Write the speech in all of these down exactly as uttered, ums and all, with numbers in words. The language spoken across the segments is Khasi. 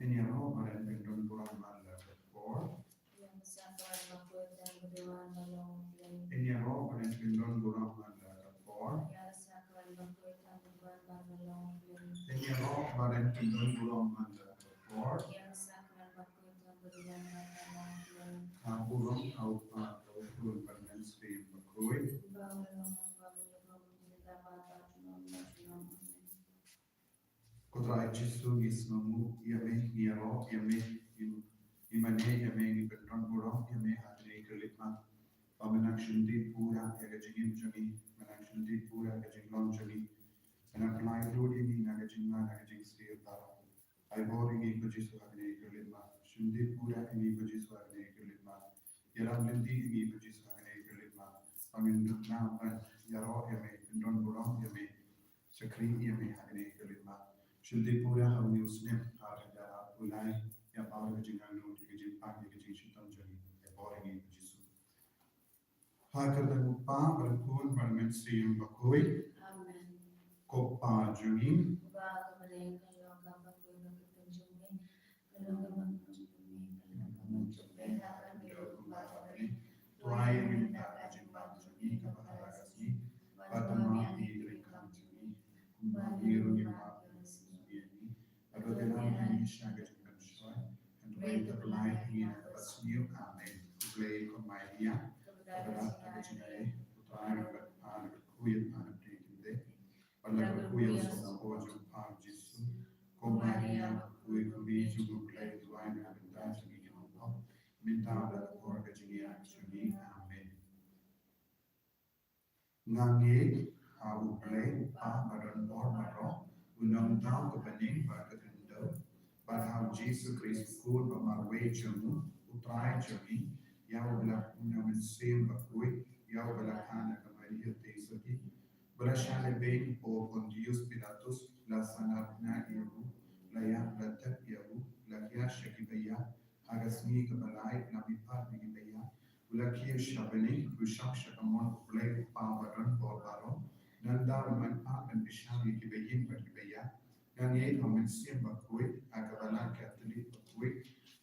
Ngin ïaroh ba ngin pyndon burom man la ka por. Ngin ïaroh ba ngin pyndon burom man la ka por. Ngin ïaroh ba ngin pyndon burom man la ka por. Ka burom ha u Kpa, ha u Khun bad ha u Mynsiem Bakhuid. Ko Trai Jisu, ngi sngewnguh ïa me, ngi ïaroh ïa me, ngi, ngi mane ïa me, ngi pyndon burom ïa me ha kane ka leit mat. Ba me nang shim dih pura ïa ka jingim jong ngi, me nang shim dih pura ïa ka jinglong jong ngi. Me nang pynlait lut ïa ngi na ka jingma, na ka jingsniew baroh. Ai bor ïa ngi ko Jisu ha kane ka leit mat. Shim dih pura ïa ngi ko Jisu ha kane ka leit mat. Ïalam lynti ïa ngi ko Jisu ha kane ka leit mat. Ba ngin nang ban ïaroh ïa me, pyndon burom ïa me. Shakri ïa me ha kane ka leit mat. Shim dih pura ha une u snem, ha ka da u lai, ïa baroh ka jingangnud, ïa ka jingpang, ïa ka jingshitom jong ngi, ïa bor ïa ngi ko Jisu. Ha ka kyrteng u Kpa, bad u Khun, bad u Mynsiem Bakhuid. Amen. Ko Kpa jong ngi. Uba ha ka bneng, ka long ka kyrteng jong me. Ka long ka mon jong me, ka long ka mon jong me ha ka khyndew kumba ha bneng. To ai ïa ngi mynta ka jingbam jong ngi kaba ha la ka sngi. Bad to map ïa ngi ki jingkam jong ngi, kumba ngi ruh ngi map ïa ki jingkam jong ngi. Bad to ym ai ngi sha ka jingpynshoi, hynrei to pynlait ïa ngi na kaba sniew. Amen. Khublei ko Maria, kaba dap da ka jingaiei, U Trai u bad pha, nga kyrkhu ïa pha na pdeng ki khynnah, bad nga kyrkhu ïa u Sohryngkhoi jong pha Jisu. Ko Maria, kyrkhu ïa ngi, ko Blei, duwai na ka bynta jong ngi ki nongpop, mynta bad ha ka por ka jingïap jong ngi. Amen. Nga ngeit ha U Blei, U Kpa ba don bor baroh, U Nongthaw ka bneng bad ka khyndew, bad ha U Jisu Khrist, U Khun ba marwei jong U, U Trai jong ngi, ïa uba la pynïaid da U Mynsiem Bakhuid, ïa uba la kha na ka Maria Theisotti, ba la shah lehbeiñ hapoh Pontius Pilatus, la sngap noh ïa u, la ïap, la tep ïa u, la khiah sha kiba ïap, ha ka sngi kaba lai la mihpat na kiba ïap, u la kiew sha bneng, u shong sha kamon U Blei U Kpa ba don bor baroh. Nangta un mad pat ban pynshai ïa kiba ïeng bad kiba ïap. Nga ngeit ha U Mynsiem Bakhuid, ha ka Balang Katholik bakhuid,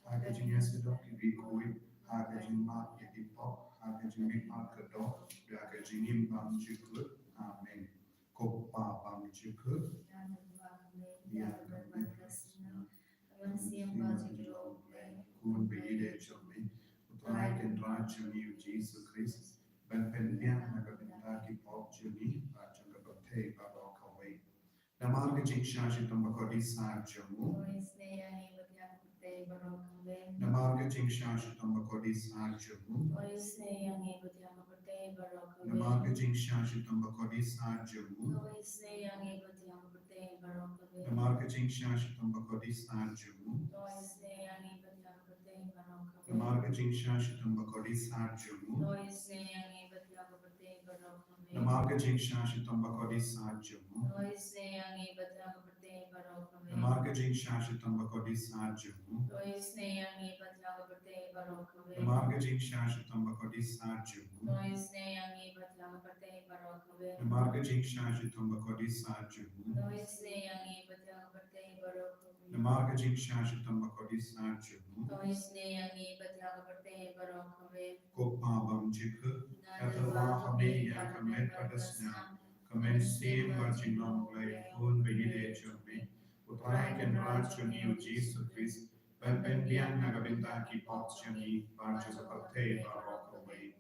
ha ka jingïasyllok ki riewkhuid, ha ka jingmap ïa ki pop, ha ka jingmihpat ka doh, ha ka jingim bymjukut. Amen. Ko Kpa bymjukut, ïa ka met ka snam, Mynsiem Bakhuid jong U Blei, Khun ba ïeit jong me, U Trai Kynrad jong ngi U Jisu Khrist, ban pynbiang na ka bynta ki pop jong ngi bad jong ka pyrthei baroh kawei. Namar ka jingshah shitom bakordit sah jong u. To isynei ïa ngi bad ïa ka pyrthei baroh kawei. Namar ka jingshah shitom bakordit sah jong u. To isynei ïa ngi bad ïa ka pyrthei baroh kawei. Namar ka jingshah shitom bakordit sah jong u. To isynei ïa ngi bad ïa ka pyrthei baroh kawei. Namar ka jingshah shitom bakordit sah jong u. To isynei ïa ngi bad ïa ka pyrthei baroh kawei. Namar ka jingshah shitom bakordit sah jong u. To isynei ïa ngi bad ïa ka pyrthei baroh kawei. Namar ka jingshah shitom bakordit sah jong u. To isynei ïa ngi bad ïa ka pyrthei baroh kawei. Namar ka jingshah shitom bakordit sah jong u. To isynei ïa ngi bad ïa ka pyrthei baroh kawei. Namar ka jingshah shitom bakordit sah jong u. To isynei ïa ngi bad ïa ka pyrthei baroh kawei. Namar ka jingshah shitom bakordit sah jong u. To isynei ïa ngi bad ïa ka pyrthei baroh kawei. Namar ka jingshah shitom bakordit sah jong u. To isynei ïa ngi bad ïa ka pyrthei baroh kawei. Ko Kpa bymjukut, nga tyrwa ha me ïa ka met bad ka snam, ka mynsiem bad jinglong U Blei Khun ba ïeit jong me, U Trai Kynrad jong ngi U Jisu Khrist, ban pynbiang na ka bynta ki pop jong ngi bad jong ka pyrthei baroh kawei.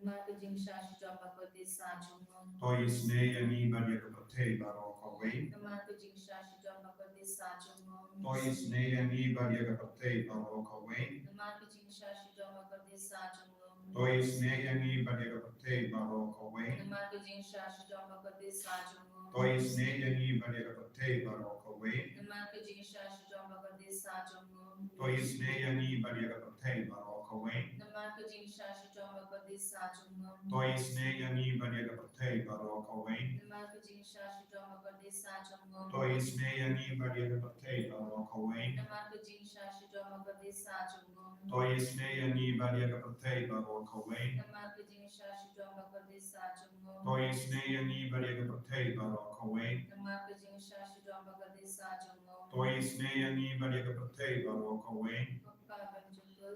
Namar ka jingshah shitom bakordit sah jong u. To isynei ïa ngi bad ïa ka pyrthei baroh kawei. Namar ka jingshah shitom bakordit sah jong u. To isynei ïa ngi bad ïa ka pyrthei baroh kawei. Namar ka jingshah shitom bakordit sah jong u. To isynei ïa ngi bad ïa ka pyrthei baroh kawei. Namar ka jingshah shitom bakordit sah jong u. To isynei ïa ngi bad ïa ka pyrthei baroh kawei. Namar ka jingshah shitom bakordit sah jong u. To isynei ïa ngi bad ïa ka pyrthei baroh kawei. Namar ka jingshah shitom bakordit sah jong u. To isynei ïa ngi bad ïa ka pyrthei baroh kawei. Namar ka jingshah shitom bakordit sah jong u. To isynei ïa ngi bad ïa ka pyrthei baroh kawei. Namar ka jingshah shitom bakordit sah jong u. To isynei ïa ngi bad ïa ka pyrthei baroh kawei. Namar ka jingshah shitom bakordit sah jong u. To isynei ïa ngi bad ïa ka pyrthei baroh kawei. Namar ka jingshah shitom bakordit sah jong u. To isynei ïa ngi bad ïa ka pyrthei baroh kawei.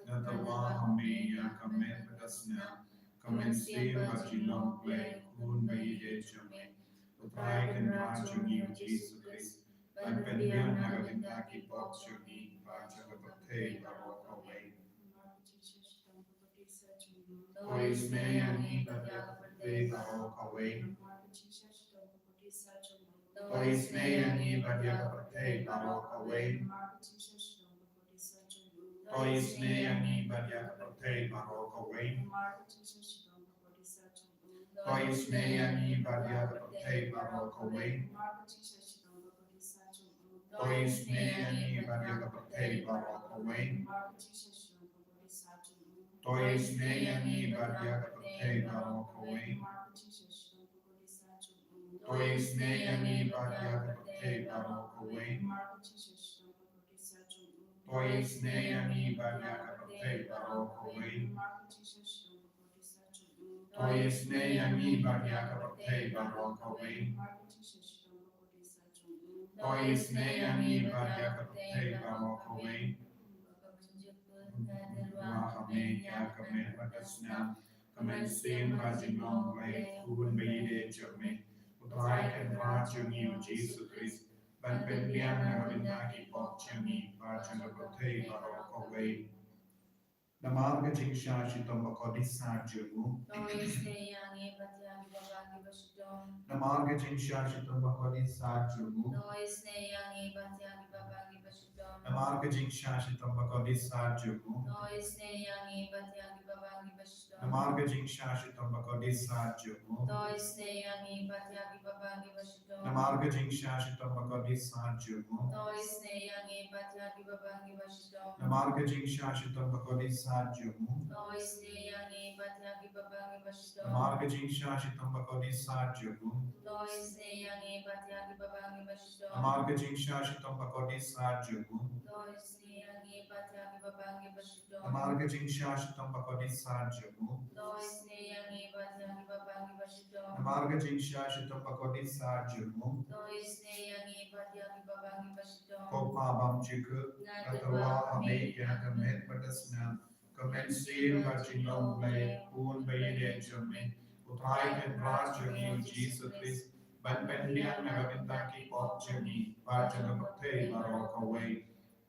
Nga tyrwa ha me ïa ka met bad ka snam, ka mynsiem bad jinglong Blei khun ba ïeit jong me, U Trai Kynrad jong ngi U Jisu Khrist, ban pynbiang na ka bynta ki pop jong ngi bad jong ka pyrthei baroh kawei. To isynei ïa ngi bad ïa ka pyrthei baroh kawei. To isynei ïa ngi bad ïa ka pyrthei baroh kawei. To isynei ïa ngi bad ïa ka pyrthei baroh kawei. To isynei ïa ngi bad ïa ka pyrthei baroh kawei. To isynei ïa ngi bad ïa ka pyrthei baroh kawei. To isynei ïa ngi bad ïa ka pyrthei baroh kawei. To isynei ïa ngi bad ïa ka pyrthei baroh kawei. To isynei ïa ngi bad ïa ka pyrthei baroh kawei. To isynei ïa ngi bad ïa ka pyrthei baroh kawei. To isynei ïa ngi bad ïa ka pyrthei baroh kawei. Nga tyrwa ha me ïa ka met bad ka snam, ka mynsiem bad jinglong Blei khun ba ïeit jong me, U Trai Kynrad jong ngi U Jisu Khrist, ban pynbiang na ka bynta ki pop jong ngi bad jong ka pyrthei baroh kawei. Namar ka jingshah shitom bakordit sat jong u. To isynei ïa ngi bad ïa kiba bang kiba shitom. Namar ka jingshah shitom bakordit sat jong u. To isynei ïa ngi bad ïa kiba bang kiba shitom. Namar ka jingshah shitom bakordit sat jong u. To isynei ïa ngi bad ïa kiba bang kiba shitom. Namar ka jingshah shitom bakordit sat jong u. To isynei ïa ngi bad ïa kiba bang kiba shitom. Namar ka jingshah shitom bakordit sat jong u. To isynei ïa ngi bad ïa kiba bang kiba shitom. Namar ka jingshah shitom bakordit sat jong u. To isynei ïa ngi bad ïa kiba bang kiba shitom. Namar ka jingshah shitom bakordit sat jong u. To isynei ïa ngi bad ïa kiba bang kiba shitom. Namar ka jingshah shitom bakordit sat jong u. To isynei ïa ngi bad ïa kiba bang kiba shitom. Namar ka jingshah shitom bakordit sat jong u. To isynei ïa ngi bad ïa kiba bang kiba shitom. Namar ka jingshah shitom bakordit sat jong u. To isynei ïa ngi bad ïa kiba bang kiba shitom. Ko Pa bymjukut, nga tyrwa ha me ïa ka met bad ka snam, ka mynsiem bad jinglong Blei khun ba ïeit jong me, U Trai Kynrad jong ngi U Jisu Khrist, ban pynbiang na ka bynta ki pop jong ngi bad jong ka pyrthei baroh kawei.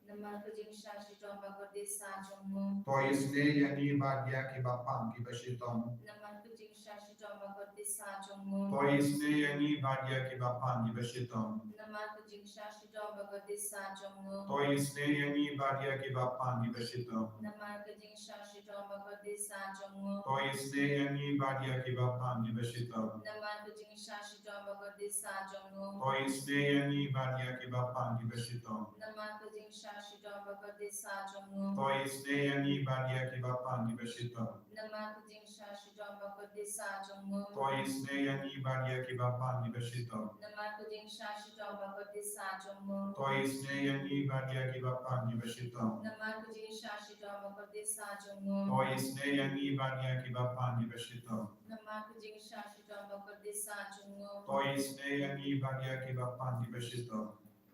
Namar ka jingshah shitom bakordit sat jong u. To isynei ïa ngi bad ïa kiba pang kiba shitom. Namar ka jingshah shitom bakordit sat jong u. To isynei ïa ngi bad ïa kiba pang kiba shitom. Namar ka jingshah shitom bakordit sat jong u. To isynei ïa ngi bad ïa kiba pang kiba shitom. Namar ka jingshah shitom bakordit sat jong u. To isynei ïa ngi bad ïa kiba pang kiba shitom. Namar ka jingshah shitom bakordit sat jong u. To isynei ïa ngi bad ïa kiba pang kiba shitom. Namar ka jingshah shitom bakordit sat jong u. To isynei ïa ngi bad ïa kiba pang kiba shitom. Namar ka jingshah shitom bakordit sat jong u. To isynei ïa ngi bad ïa kiba pang kiba shitom. Namar ka jingshah shitom bakordit sat jong u. To isynei ïa ngi bad ïa kiba pang kiba shitom. Namar ka jingshah shitom bakordit sat jong u. To isynei ïa ngi bad ïa kiba pang kiba shitom. Namar ka jingshah shitom bakordit sat jong u. To isynei ïa ngi bad ïa kiba pang kiba shitom.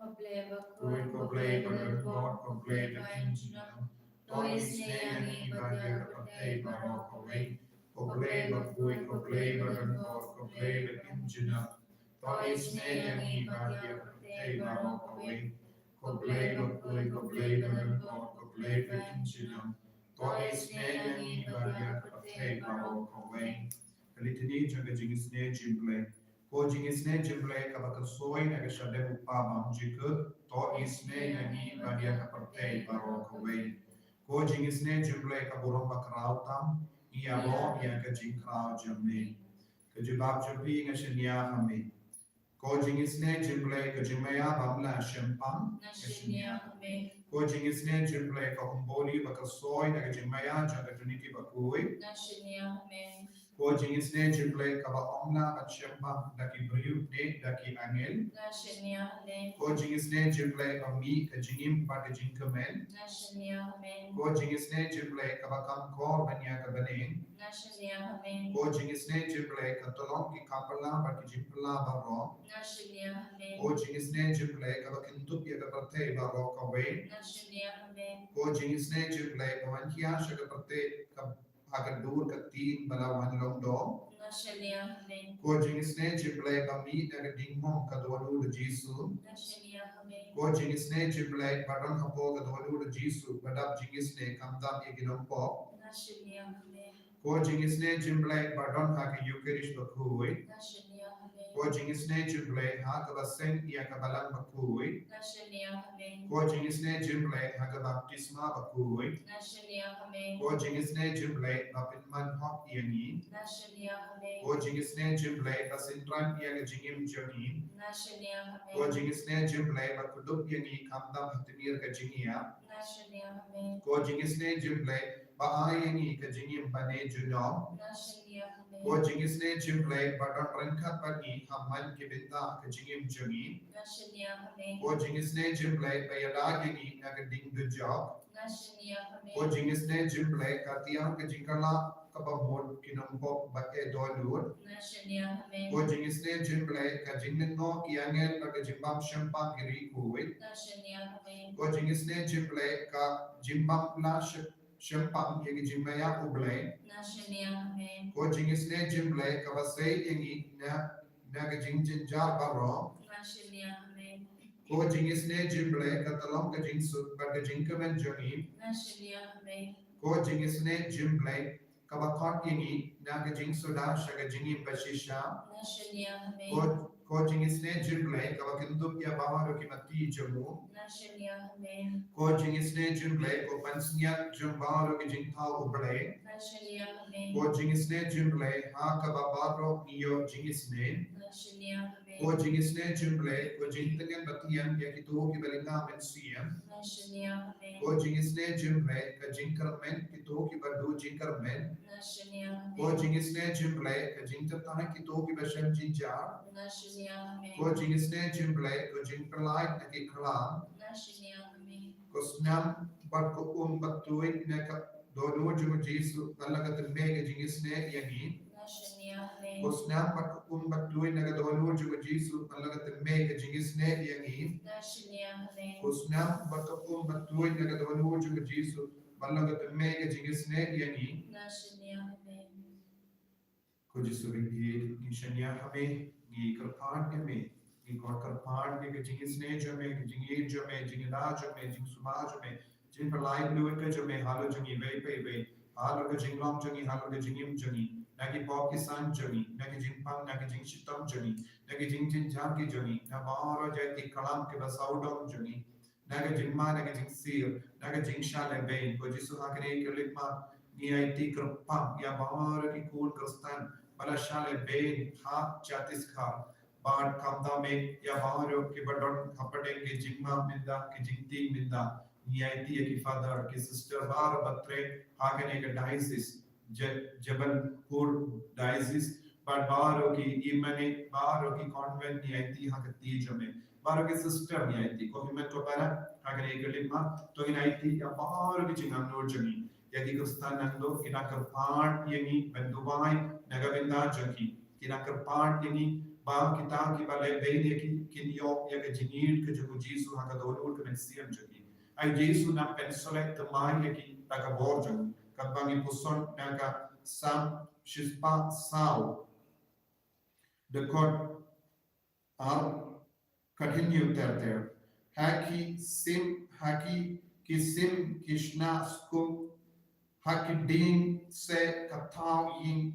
Ko Blei bakhuid, ko Blei badonbor, ko Blei ba im junom. To isynei ïa ngi bad ïa ka pyrthei baroh kawei. Ko Blei bakhuid, ko Blei badonbor, ko Blei ba im junom. To isynei ïa ngi bad ïa ka pyrthei baroh kawei. Ko Blei bakhuid, ko Blei badonbor, ko Blei ba im junom. To isynei ïa ngi bad ïa ka pyrthei baroh kawei. Ka litany jong ka jingisynei jong U Blei. Ko jingisynei jong U Blei kaba khuid na ka shadem U Kpa bymjukut, to isynei ïa ngi bad ïa ka pyrthei baroh kawei. Ko jingisynei jong U Blei ka burom bakhraw tam, ngi ïaroh ïa ka jingkhraw jong me. Ka jubab jong phi nga shaniah ha me. Ko jingisynei jong U Blei ka jingmaïa bym lah shempang, nga shaniah ha me. Ko jingisynei jong U Blei ka umboli ba khuid na ka jingmaïa jong ka Trinity bakhuid, nga shaniah ha me. Ko jingisynei jong U Blei kaba ym lah ban shemphang da ki briew ne da ki angel. Ko jingisynei jong U Blei ba mih ka jingim bad ka jingkmen. Ko jingisynei jong U Blei kaba kham kor ban ïa ka bneng. Ko jingisynei jong U Blei ka tyllong ki kham phylla bad ki jingphylla baroh. Ko jingisynei jong U Blei kaba kyndup ïa ka pyrthei baroh kawei. Ko jingisynei jong U Blei ba wan khia sha ka pyrthei ka ha ka dur ka ktien ba la wan long doh. Ko jingisynei jong U Blei ba mih na ka diengphna ka dohnud U Jisu. Ko jingisynei jong U Blei ba don hapoh ka dohnud U Jisu ba dap jingisynei khamtam ïa ki nongpop. Ko jingisynei jong U Blei ba don ha ka Eucharist bakhuid. Ko jingisynei jong U Blei ha kaba seng ïa ka balang bakhuid. Ko jingisynei jong U Blei ha ka baptisma bakhuid. Ko jingisynei jong U Blei ba pynman hok ïa ngi. Ko jingisynei jong U Blei ba synran ïa ka jingim jong ngi. Ko jingisynei jong U Blei ba kdup ïa ngi khamtam ha tmier ka jingïap. Ko jingisynei jong U Blei ba ai ïa ngi ka jingim ba ne junom. Ko jingisynei jong U Blei ba don ryngkat bad ngi ha man ki bynta ka jingim jong ngi. Ko jingisynei jong U Blei ba ïada ïa ngi na ka ding dujok. Ko jingisynei jong U Blei ka tiar ka jingkylla kaba mut ki nongpop ba e dohnud. Ko jingisynei jong U Blei ka jinglyngngoh ïa ngi bad ka jingbym shemphang ki riewkhuid. Ko jingisynei jong U Blei ka jingbym lah sh- shemphang ïa ka jingmaïa U Blei. Ko jingisynei jong U Blei kaba sei ïa ngi na na ka jingjynjar baroh. Ko jingisynei jong U Blei ka tyllong ka jingsuk bad ka jingkmen jong ngi. Ko jingisynei jong U Blei kaba khot ïa ngi na ka jingsuda sha ka jingim bashisha. Ko jingisynei jong U Blei kaba kyndup ïa baroh ki mati jong u. Ko jingisynei jong U Blei ko pansngiat jong baroh ki jingthaw U Blei. Ko jingisynei jong U Blei ha kaba baroh ngi ïoh jingisynei. Ko jingisynei jong U Blei ko jingtngen bad tngen ïa kito kiba lynga mynsiem. Ko jingisynei jong U Blei ka jingkyrmen kito kiba duh jingkyrmen. Ko jingisynei jong U Blei ka jingtyrtai kito kiba shem jynjar. Ko jingisynei jong U Blei ko jingpyllait na ki khlam. Ko snam bad ko um bad tuid na ka dohnud jong u Jisu ban la ka tymmen ka jingisynei ïa ngi. Ko snam bad ko um bad tuid na ka dohnud jong u Jisu ban la ka tymmen ka jingisynei ïa ngi. Ko snam bad ko um bad tuid na ka dohnud jong u Jisu ban la ka tymmen ka jingisynei ïa ngi. Ko Jisu ryngkat ngi shaniah ha me, ngi kyrpad ïa me, ngi kyrpad ïa ka jingisynei jong me, ka jingïeit jong me, jingïada jong me, jingsuba jong me, jingpyllait luid ka jong me halor jong ngi iwei pa iwei, halor ka jinglong jong ngi, halor ka jingim jong ngi, na ki pop ki san jong ngi, na ki jingpang, na ki jingshitom jong ngi, na ki jingjynjar ki jong ngi, na baroh jait ki khlam kiba sawdong jong ngi, na ka jingma, na ka jingsir, na ka jingshah lehbeiñ. Ko Jisu ha kane ka lynti ngi aiti kyrpang ïa baroh ki khun Khristan ba la shah lehbeiñ ha Chhattisgarh. Bad khamtam ïa baroh kiba don hapdeng ki jingma mynta, ki jingtieng mynta. Ngi aiti ïa ki father, ki sister baroh ba trei ha kane ka diocese. Je-, Jabalpur diocese, bad baroh ki imam, baroh ki convent ngi aiti ha ka kti jong me. Baroh ki sister ngi aiti, ko hynmen ko para, ha kane ka lynti, to ngin aiti ïa baroh ki jingangnud jong ngi. Ïa ki Khristan nangno ki nang kyrpad ïa ngi ban duwai na ka bynta jong ki. Ki nang kyrpad ïa ngi ba kita kiba lehbeiñ ïa ki kin ïoh ïa ka jingïeit ka jong u Jisu ha ka dohnud ka mynsiem jong ki. Ai Jisu nang pynshlur thymmai ïa ki da ka bor jong u. Katba ngi puson na ka Salm shispah saw, dkhot ar, continue ter ter. Ha ki sim, ha ki, ki sim ki shna skum, ha ki dieng se ka thaw ïing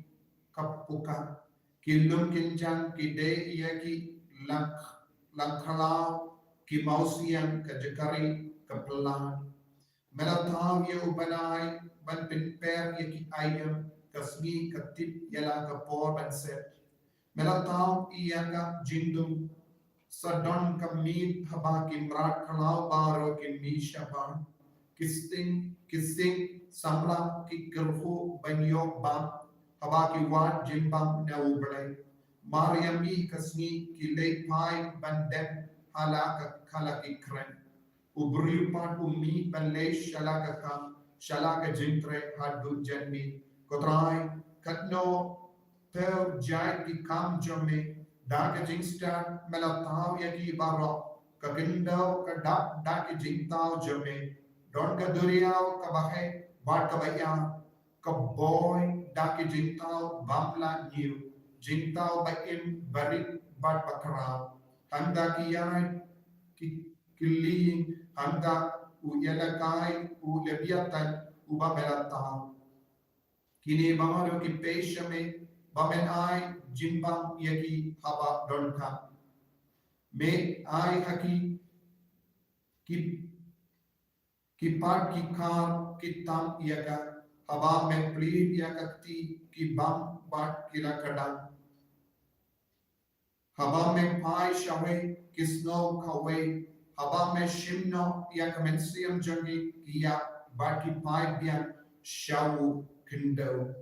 ka puka. Ki lum kynjang ki dei ïa ki lang, langkhlaw, ki mawsiang ka jaka ri ka pynlait. Me la thaw ïa u bnai ban pynper ïa ki aïom, ka sngi ka tip ïa la ka por ban set. Me la thaw ïa ka jingdum, sa don ka miet haba ki mrad khlaw baroh ki mih shabar. Ki sting, ki sting samla ki kyrhuh ban ïoh bam. Haba ki wad jingbam na U Blei, mar ïa mih ka sngi ki leit phai ban dep ha la ka, ha la ki kren. U briew pat um mih ban leit sha la ka kam, sha la ka jingtrei haduh janmiet. Ko Trai, katno pher jait ki kam jong me, da ka jingstad me la thaw ïa ki baroh, ka khyndew ka dap da ki jingthaw jong me. Don ka duriaw kaba heh bad kaba ïar, ka boi da ki jingthaw bym lah ñiew, jingthaw ba im, ba rit bad ba khraw. Hangta ki ïaid ki, ki lieng, hangta u ïalehkai u Lebiatan uba me la thaw. Kine baroh ki pei sha me ba men ai jingbam ïa ki haba donkam. Me ai ha ki, ki, ki pat ki khar ki tam ïa ka, haba me plie ïa ka kti ki bam bad ki la kdang. Haba me phai shawei ki sngew kawei, haba me shim noh ïa ka mynsiem jong ki, ki ïap bad ki phai biang sha u khyndew.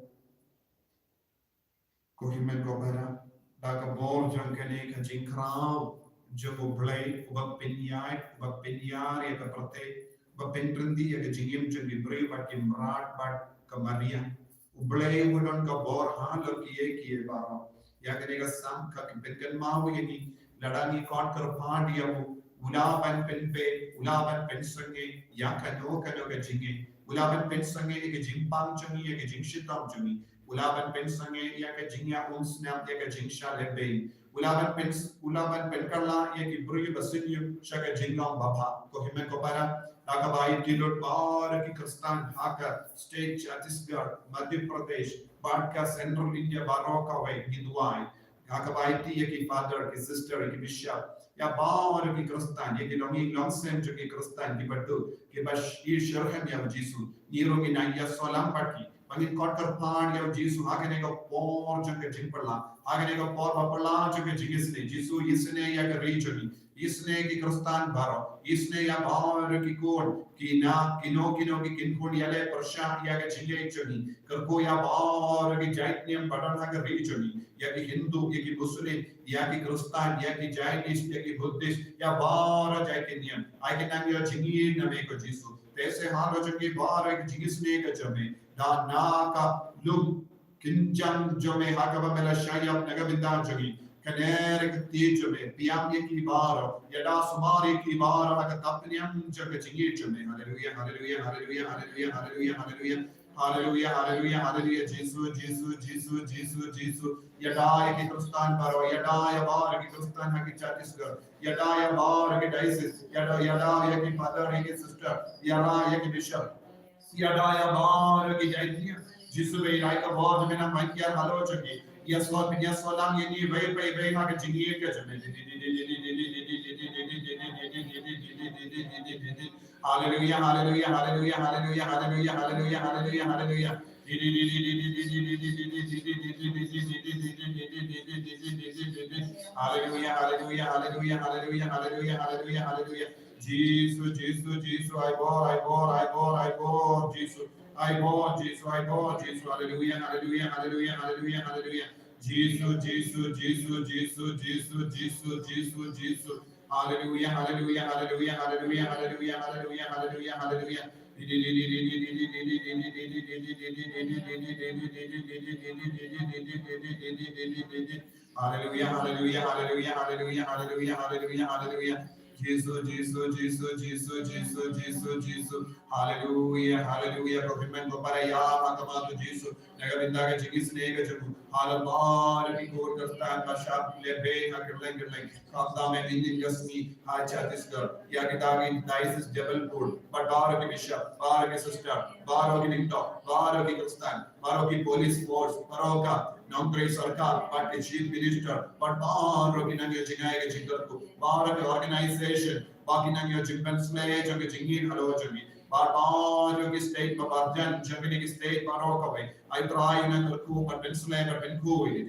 Ko hynmen ko para, da ka bor jong kane ka jingkhraw jong U Blei uba pynïaid, uba pynïar ïa ka pyrthei, uba pynryntih ïa ka jingim jong ki briew bad ki mrad bad ka mariang. U Blei u don ka bor halor kiei kiei baroh. Ïa kane ka sam ka pynkynmaw ïa ngi, lada ngi khot kyrpad ïa u, u lah ban pynbeit, u lah ban pynsngew ïa kano kano ka jingeh, u lah ban pynsngew ïa ka jingpang jong ngi, ïa ka jingshitom jong ngi, u lah ban pynsngew ïa ka jingïaumsnam, ïa ka jingshah lehbeiñ, u lah ban pyns-, u lah ban pynkylla ïa ki briew ba sniew sha ka jinglong babha. Ko hynmen ko para, da kaba ïeit lut baroh ki Khristan ha ka state Chhattisgarh, Madhya Pradesh bad ka Central India baroh kawei, ngi duwai. Da kaba ïeit ïa ki father, ki sister, ïa ki bishop, ïa baroh ki Khristan, ïa ki longïing longsem jong ki Khristan kiba duk, kiba sh-, shitrhem ïa U Jisu. Ngi ruh ngi nang ïasoh lang bad ki ba ngin khot kyrpad ïa U Jisu ha kane ka por jong ka jingphylla, ha kane ka por ba phylla jong ka jingisynei. Jisu, isynei ïa ka ri jong ngi, isynei ki Khristan baroh, isynei ïa baroh ki khun, kino kino ki kynhun ïaleh pyrshah ïa ka jingïeit jong ngi. Kyrkhu ïa baroh ki jait niam ba don ha ka ri jong ngi, ïa ki Hindu, ïa ki Muslim, ïa ki Khristan, ïa ki Jainis, ïa ki Buddhist, ïa baroh jait ki niam. Ai ki nang ïoh jingïeit na me ko Jisu. Te se halor jong ki baroh ki jingisynei ka jong me, da na ka lum kynjang jong me ha kaba me la shah ïap na ka bynta jong ngi. Kane ruh ka kti jong me, pynïap ïa ki baroh, ïada sumar ïa ki baroh ha ka tap pynïap jong ka jingïeit jong me. Haleluya, haleluya, haleluya, haleluya, haleluya, haleluya. Haleluya, haleluya, haleluya. Jisu, Jisu, Jisu, Jisu, Jisu. Ïada ïa ki Khristan baroh, ïada ïa baroh ki Khristan ha ki Chhattisgarh. Ïada ïa baroh ki diocese, ïada, ïada ïa ki father, ïa ki sister, ïada ïa ki bishop. Ïada ïa baroh ki jait niam. Jisu, ba ïa ka bor jong me nang ban kiar halor jong ki. Ïasoh, ïasoh lang ïa ngi iwei pa iwei ha ka jingïeit ka jong me. Haleluya, haleluya, haleluya, haleluya, haleluya, haleluya, haleluya, haleluya. Haleluya, haleluya, haleluya, haleluya, haleluya, haleluya, haleluya, haleluya. Jisu, Jisu, Jisu, ai bor, ai bor, ai bor, ai bor, Jisu. Ai bor, Jisu, ai bor, Jisu. Haleluya, haleluya, haleluya, haleluya, haleluya. Jisu, Jisu, Jisu, Jisu, Jisu, Jisu, Jisu, Jisu. Haleluya, haleluya, haleluya, haleluya, haleluya, haleluya, haleluya, haleluya. Haleluya, haleluya, haleluya, haleluya, haleluya, haleluya, haleluya, haleluya. Jisu, Jisu, Jisu, Jisu, Jisu, Jisu, Jisu. Haleluya, haleluya. Ko hynmen ko para ïa ma ka ma tu Jisu. Na ka bynta ka jingisynei ka jong u. Halor baroh ki khun Khristan ba shah lehbeiñ ha kylleng kylleng. Khamtam ïa kane ka sngi ha Chhattisgarh, ïa kita ki diocese Jabalpur, bad baroh ki bishop, baroh ki sister, baroh ki nongïalam, baroh ki Khristan, baroh ki police force, baroh ka nongtrei sorkar, bad ki chief minister, bad baroh ki nongïoh jngai ka jingkyrkhu, baroh ki organization ba ki nongïoh jingpynshlei jong ka jingïeit halor jong ngi. Bar bar ki state ba bar jan jong kine ki state baroh kawei. Ai Trai, nga kyrkhu ban pynslem ban pynkhuid.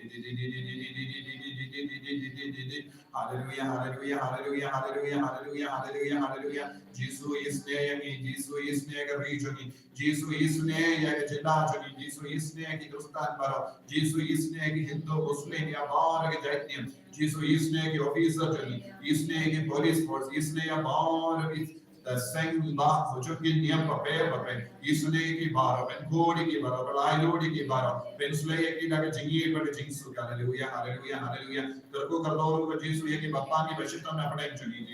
Haleluya, haleluya, haleluya, haleluya, haleluya, haleluya, haleluya. Jisu isnei ïa ngi, Jisu isnei ïa ka ri jong ngi, Jisu isnei ïa ka jylla jong ngi, Jisu isnei ïa ki Khristan baroh, Jisu isnei ïa ki Hindu, Muslim, ïa baroh ki jait niam, Jisu isnei ïa ki officer jong ngi, isnei ïa ki police force, isnei ïa baroh ki da seng ba hujung ki niam bapher bapher. Isnei ïa ki baroh, pynkhur ïa ki baroh, pynlait lut ïa ki baroh, pynslem ïa ki da ka jingïeit bad ka jingsuk. Haleluya, haleluya, haleluya. Kyrkhu kyrdoh ruh ko Jisu ïa ki bapang ki bashitom na pdeng jong ngi.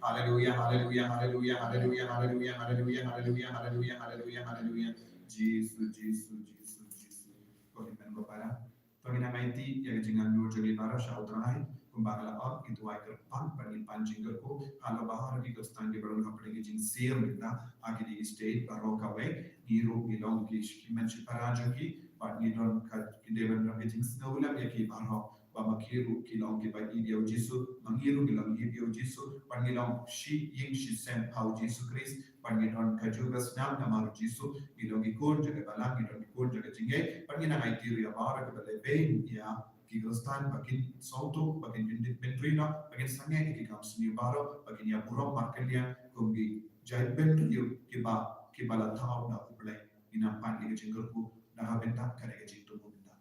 Haleluya, haleluya, haleluya, haleluya, haleluya, haleluya, haleluya, haleluya, haleluya, haleluya. Jisu, Jisu, Jisu, Jisu. Ko hynmen ko para. To ngin nang aiti ïa ka jingangnud jong ngi baroh sha U Trai, kumba ka la ong, ngi duwai kyrpang bad ngin pan jingkyrkhu halor baroh ki Khristan kiba don hapdeng ka jingsir mynta ha kine ki state baroh kawei. Ngi ruh ngi long ki hynmen shipara jong ki bad ngi don ka, ngi dei ban don ka jingsngewlem ïa ki baroh, ba ma ki ruh ki long kiba ïeit ïa U Jisu, ma ngi ruh ngi long ïeit ïa U Jisu, bad ngi long shi ïing shi sem ha U Jisu Khrist, bad ngi don kajuh ka snam namar U Jisu, ngi long ki khun jong ka balang, ngi don ki khun jong ka jingngeit, bad ngi nang aiti ruh ïa baroh kiba lehbeiñ ïa ki Khristan ba kin sngewthuh, ba kin bynriew noh, ba kin sangeh ïa ki kam sniew baroh, ba kin ïa burom markylliang kum ki jaitbynriew kiba, kiba la thaw da U Blei. Ngin nang pan ïa ka jingkyrkhu na ka bynta ka dei ka jingthmu bynta.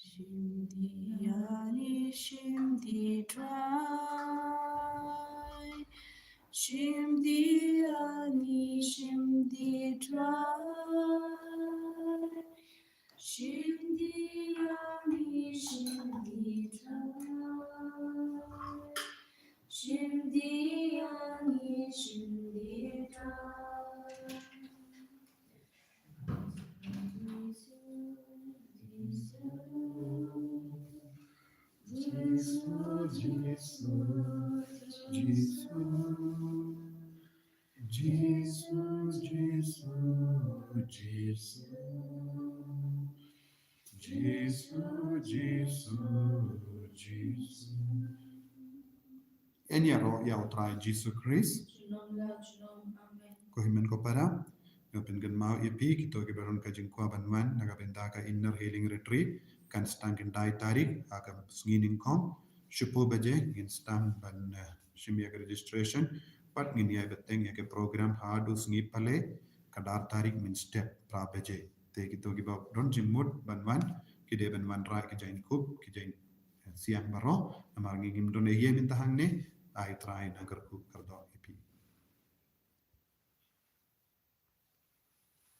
Shim di ani, shim di Trai. Shim di ani, shim di Trai. Shim di ani, shim di Trai. Shim di ani, shim di Trai. Jisu, Jisu, Jisu, Jisu, Jisu. Jisu, Jisu, Jisu. Yn ïaroh ïa U Trai Jisu Khrist. Junom la junom. Amen. Ko hynmen ko para, nga pynkynmaw ïa phi kito kiba don ka jingkwah ban wan na ka bynta ka Inner Healing Retreat, kan sdang khyndai tarik ha ka sngi nyngkong, shiphew baje ngin sdang ban, eh, shim ïa ka registration, bad ngin ïai bteng ïa ka program haduh sngi Palei, ka dar tarik mynstep phra baje. Te kito kiba don jingmut ban wan, ki dei ban wanrah ki jaiñkup, ki jaiñsiang baroh, namar ngi ngim don ei ei mynta hangne. Ai Trai nang kyrkhu kyrdoh ïa